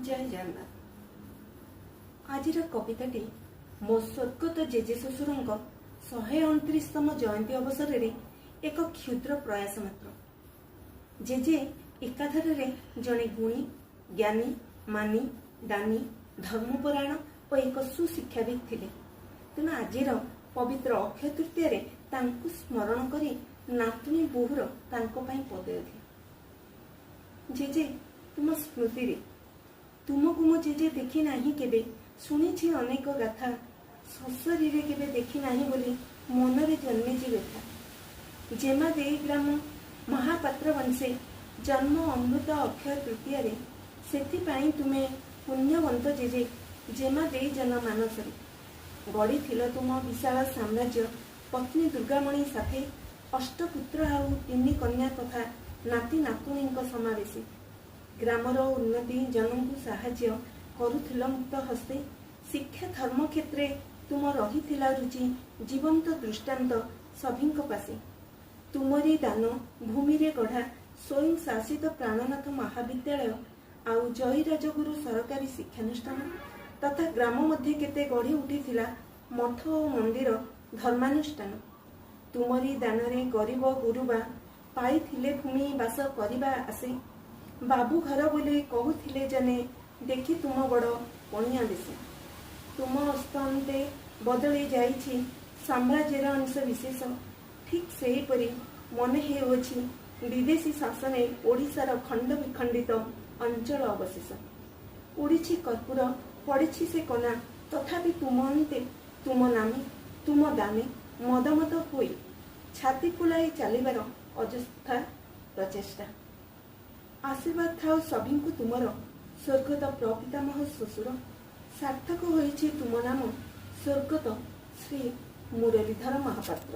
ଜୟ ଜଗନ୍ନାଥ। ଆଜିର କବିତାଟି ମୋ ସ୍ୱର୍ଗତ ଜେଜେ ଶ୍ୱଶୁରଙ୍କ 129ତମ ଜୟନ୍ତୀ ଅବସରରେ ଏକ କ୍ଷୁଦ୍ର ପ୍ରୟାସ ମାତ୍ର। ଜେଜେ ଏକାଧାରରେ ଜଣେ ଗୁଣୀ, ଜ୍ଞାନୀ, ମାନୀ, ଦାନୀ, ଧର୍ମପରାୟଣ ଓ ଏକ ସୁଶିକ୍ଷାବିତ୍ ଥିଲେ। ତେଣୁ ଆଜିର ପବିତ୍ର ଅକ୍ଷୟ ତୃତୀୟାରେ ତାଙ୍କୁ ସ୍ମରଣ କରି ନାତୁଣୀ ବୋହୂର ତାଙ୍କ ପାଇଁ ପଦେ ଅଧେ। ଜେଜେ, ତୁମ ସ୍ମୃତିରେ। ତୁମକୁ ମୁଁ ଜେଜେ ଦେଖି ନାହିଁ କେବେ, ଶୁଣିଛି ଅନେକ ଗାଥା। ସଶରୀରେ କେବେ ଦେଖି ନାହିଁ ବୋଲି ମନରେ ଜନ୍ମିଛି ବ୍ୟଥା। ଜେମା ଦେଇ ଗ୍ରାମ ମହାପାତ୍ର ବଂଶେ ଜନ୍ମ ଅମୃତ ଅକ୍ଷୟ ତୃତୀୟାରେ। ସେଥିପାଇଁ ତୁମେ ପୁଣ୍ୟବନ୍ତ ଜେଜେ, ଜେମା ଦେଇ ଜନ ମାନସରେ। ଗଢ଼ିଥିଲ ତୁମ ବିଶାଳ ସାମ୍ରାଜ୍ୟ ପତ୍ନୀ ଦୁର୍ଗାମଣି ସାଥେ, ଅଷ୍ଟପୁତ୍ର ଆଉ ତିନି କନ୍ୟା ତଥା ନାତି ନାତୁଣୀଙ୍କ ସମାବେଶେ। ଗ୍ରାମର ଉନ୍ନତି, ଜନଙ୍କୁ ସାହାଯ୍ୟ କରୁଥିଲ ମୁକ୍ତ ହସ୍ତେ। ଶିକ୍ଷା ଧର୍ମ କ୍ଷେତ୍ରେ ତୁମ ରହିଥିଲା ରୁଚି, ଜୀବନ୍ତ ଦୃଷ୍ଟାନ୍ତ ସଭିଙ୍କ ପାଶେ। ତୁମରି ଦାନ ଭୂମିରେ ଗଢ଼ା ସ୍ୱୟଂ ଶାସିତ ପ୍ରାଣନାଥ ମହାବିଦ୍ୟାଳୟ ଆଉ ଜୟୀ ରାଜଗୁରୁ ସରକାରୀ ଶିକ୍ଷାନୁଷ୍ଠାନ ତଥା ଗ୍ରାମ ମଧ୍ୟେ କେତେ ଗଢ଼ି ଉଠିଥିଲା ମଠ ଓ ମନ୍ଦିର, ଧର୍ମାନୁଷ୍ଠାନ। ତୁମରି ଦାନରେ ଗରିବ ଗୁରୁବା ପାଇଥିଲେ ଭୂମି ବାସ କରିବା ଆଶେ। ବାବୁ ଘର ବୋଲି କହୁଥିଲେ ଜନେ, ଦେଖି ତୁମ ବଡ଼ ପଣିଆ ବେଶେ। ତୁମ ଅସ୍ତନ୍ତେ ବଦଳି ଯାଇଛି ସାମ୍ରାଜ୍ୟର ଅଂଶ ବିଶେଷ। ଠିକ୍ ସେହିପରି ମନେ ହେଉଅଛି ବିଦେଶୀ ଶାସନେ ଓଡ଼ିଶାର ଖଣ୍ଡ ବିଖଣ୍ଡିତ ଅଞ୍ଚଳ ଅବଶେଷ। ଉଡ଼ିଛି କର୍ପୂର, ପଡ଼ିଛି ସେ କନା, ତଥାପି ତୁମ ଅନ୍ତେ, ତୁମ ନାମେ, ତୁମ ଦାମେ ମଦମତ ହୋଇ ଛାତି ଫୁଲାଇ ଚାଲିବାର ଅଯଥା ପ୍ରଚେଷ୍ଟା। ଆଶୀର୍ବାଦ ଥାଉ ସଭିଙ୍କୁ ତୁମର, ସ୍ୱର୍ଗତ ପ୍ରପିତାମହ ଶ୍ୱଶୁର। ସାର୍ଥକ ହୋଇଛି ତୁମ ନାମ, ସ୍ୱର୍ଗତ ଶ୍ରୀ ମୁରଲୀଧର ମହାପାତ୍ର।